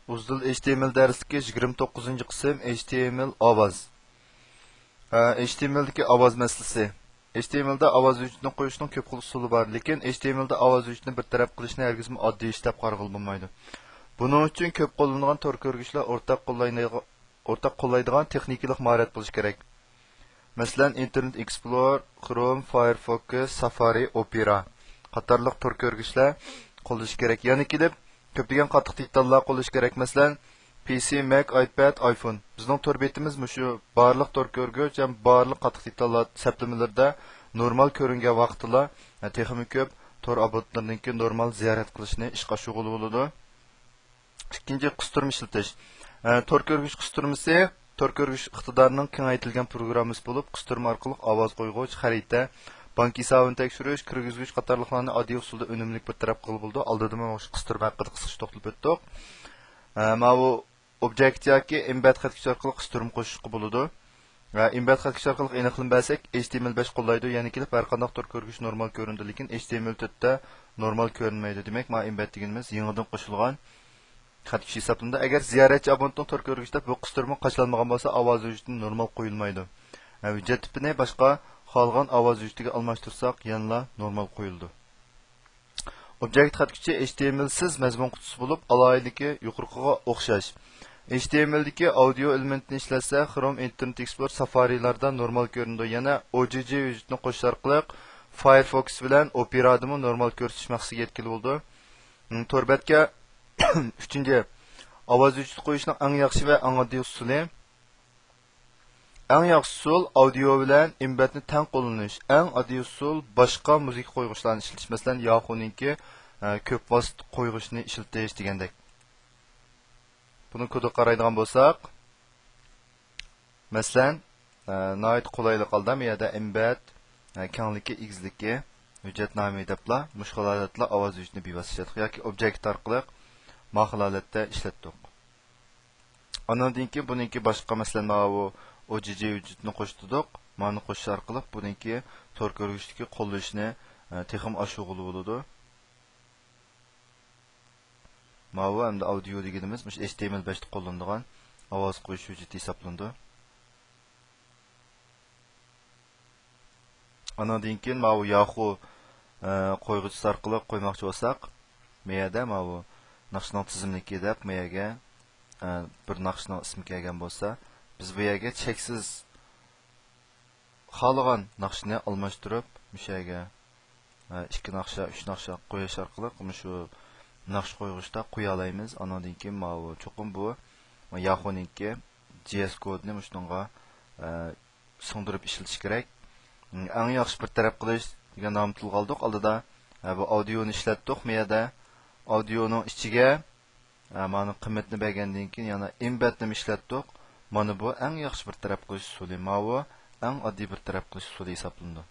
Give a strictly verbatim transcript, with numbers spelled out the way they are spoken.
ئۇزدىل ئېچ تى ئېم ئېل دەرسلىكى يىگىرمە توققۇزىنچى قىسىم، ئېچ تى ئېم ئېل ئاۋاز. ھە، ئېچ تى ئېم ئېلدىكى ئاۋاز مەسىلىسى. ئېچ تى ئېم ئېلدا ئاۋاز ھۆججىتىنى قويۇشنىڭ كۆپ خىل ئۇسۇلى بار، لېكىن ئېچ تى ئېم ئېلدا ئاۋاز ھۆججىتىنى بىر تەرەپ قىلىشنى ھەرگىزمۇ ئاددىي ئىش دەپ قارىغىلى بولمايدۇ. بۇنىڭ ئۈچۈن كۆپ قوللىنىدىغان تور كۆرگۈچلەر ئورتاق قوللايدىغان، ئورتاق قوللايدىغان تېخنىكىلىق ماھارەت بولۇشى كېرەك. مەسىلەن، ئىنتېرنېت ئېكسپلور، خروم، فايرفوكس، سافارى، ئوپېرا قاتارلىق تور كۆرگۈچلەر قوللىشى كېرەك. يەنە كېلىپ، كۆپلىگەن قاتتىق دېتاللار قوللىشى كېرەك. مەسىلەن، پى سى، مەك، ئايپاد، ئايفون. بىزنىڭ تور بېتىمىز مۇشۇ بارلىق تور كۆرگۈچ ھەم بارلىق قاتتىق دېتاللار سەپلىمىلىرىدە نورمال كۆرۈنگەن ۋاقىتتىلا، تېخىمۇ كۆپ تور ئابونتلىرىنىڭكى نورمال زىيارەت قىلىشىنى ئىشقا ئاشۇرغىلى بولىدۇ. ئىككىنچى، قىستۇرما ئىشلىتىش. ئە، تور كۆرگۈچ قىستۇرمىسى تور كۆرگۈچ ئىقتىدارىنىڭ كېڭەيتىلگەن پروگراممىسى بولۇپ، قىستۇرما ئارقىلىق ئاۋاز قويغۇچ، خەرىتە، بانكا ھېسابىنى تەكشۈرۈش، كىرگۈزگۈچ قاتارلىقلارنى ئاددىي ئۇسۇلدا ئۈنۈملۈك بىر تەرەپ قىلغىلى بولىدۇ. ئالدىدىمۇ مانا شۇ قىستۇرما ھەققىدە قىسقىچە توختىلىپ ئۆتتۇق. ئە، ماۋۇ ئوبيېكت ياكى ئېمبېد خەتكۈچ ئارقىلىق قىستۇرما قوشۇشقا بولىدۇ. ۋە ئېمبېد خەتكۈچ ئارقىلىق ئېنىقلىما بەرسەك، ئېچ تى ئېم ئېل بەش قوللايدۇ. يەنە كېلىپ ھەر قانداق تور كۆرگۈچ نورمال كۆرۈنىدۇ، لېكىن ئېچ تى ئېم ئېل تۆتتە نورمال كۆرۈنمەيدۇ. دېمەك، مانا ئېمبېد دېگىنىمىز يېڭىدىن قوشۇلغان خەتكۈچ ھېسابلىنىدۇ. ئەگەر زىيارەتچى ئابونتنىڭ تور كۆرگۈچىدە بۇ قىستۇرما قاچىلانمىغان بولسا، ئاۋاز ھۆججىتى نورمال قويۇلمايدۇ. ھە، ھۆججەت تىپىنى باشقا خالىغان ئاۋاز ھۆججىتىگە ئالماشتۇرساق، يەنىلا نورمال قويۇلىدۇ. ئوبيېكت خەتكۈچى ئېچ تى ئېم ئېل سىز مەزمۇن قۇتىسى بولۇپ، ئالاھىدىلىكى يۇقىرىقىغا ئوخشاش. ئېچ تى ئېم ئېلدىكى ئاودىيو ئېلېمېنتىنى ئىشلەتسە، خروم، ئىنتېرنېت ئېكسپلور، سافارىلاردا نورمال كۆرۈنىدۇ. يەنە ئو جى جى ھۆججىتىنى قوشۇش ئارقىلىق فايرفوكس بىلەن ئوپېرادىمۇ نورمال كۆرسىتىش مەقسىتىگە يەتكىلى بولىدۇ. ھىم، تور بەتكە ئۈچىنچى، ئاۋاز ھۆججىتى قويۇشنىڭ ئەڭ ياخشى ۋە ئەڭ ئاددىي ئۇسۇلى. ئەڭ ياخشى ئۇسۇل ئاۋدىيو بىلەن ئېمبېدنى تەڭ قوللىنىش. ئەڭ ئاددىي ئۇسۇل باشقا مۇزىكا قويغۇچلارنى ئىشلىتىش. مەسىلەن، ياخۇنىڭكى، ئە، كۆپ ۋاسىتە قويغۇچنى ئىشلىتىش دېگەندەك. بۇنىڭ كودىغا قارايدىغان بولساق، مەسىلەن، ئە، ناھايىتى قولايلىق ھالدا بۇ يەردە ئېمبېد، ئە، كەڭلىكى، ئېگىزلىكى، ھۆججەتنامە دەپلا مۇشۇ خىل ھالەتتە ئاۋاز ھۆججىتىنى بىۋاسىتە ئىشلەتتۇق ياكى ئوبيېكت ئارقىلىق مانا خىل ھالەتتە ئىشلەتتۇق. ئانىڭدىن كېيىن بۇنىڭكى باشقا، مەسىلەن، ماۋۇ ئو جى جى ھۆججىتىنى قوشتۇردۇق. مانى قوشۇش ئارقىلىق بۇنىڭكى تور كۆرگۈچتىكى قوللىشىنى، ئە، تېخىمۇ ئاشۇرغىلى بولىدۇ. ماۋۇ ئەمدى ئاۋدىيو دېگىنىمىز مۇشۇ ئېچ تى ئېم ئېل بەشتە قوللىنىدىغان ئاۋاز قويۇش ھۆججىتى ھېسابلىنىدۇ. ئانىڭدىن كېيىن ماۋۇ ياخۇ، ئە، قويغۇچىسى ئارقىلىق قويماقچى بولساق، بۇ يەردە ماۋۇ ناخشىنىڭ تىزىملىكى دەپ بۇ يەرگە، ئە، بىر ناخشىنىڭ ئىسمى كەلگەن بولسا، بىز بۇ يەرگە چەكسىز خالىغان ناخشىنى ئالماشتۇرۇپ، مۇشۇ يەرگە، ئە، ئىككى ناخشا، ئۈچ ناخشا قويۇش ئارقىلىق مۇشۇ ناخشا قويغۇچتا قويالايمىز. ئانىڭدىن كېيىن ماۋۇ چوقۇم بۇ ياخۇنىڭكى جي ئېس كودىنى مۇشۇنىڭغا، ئە، سىڭدۈرۈپ ئىشلىتىش كېرەك. ئەڭ ياخشى بىر تەرەپ قىلىش دېگەن نامنى تىلغا ئالدۇق ئالدىدا. ھە، بۇ ئاودىيونى ئىشلەتتۇق، مۇ يەردە ئاودىيونىڭ ئىچىگە، ھە، مانا قىممەتنى بەرگەندىن كېيىن يەنە ئېمبېدنىمۇ ئىشلەتتۇق. مانا بۇ ئەڭ ياخشى بىر تەرەپ قىلىش ئۇسۇلى. ماۋۇ ئەڭ ئاددىي بىر تەرەپ قىلىش ئۇسۇلى ھېسابلىنىدۇ.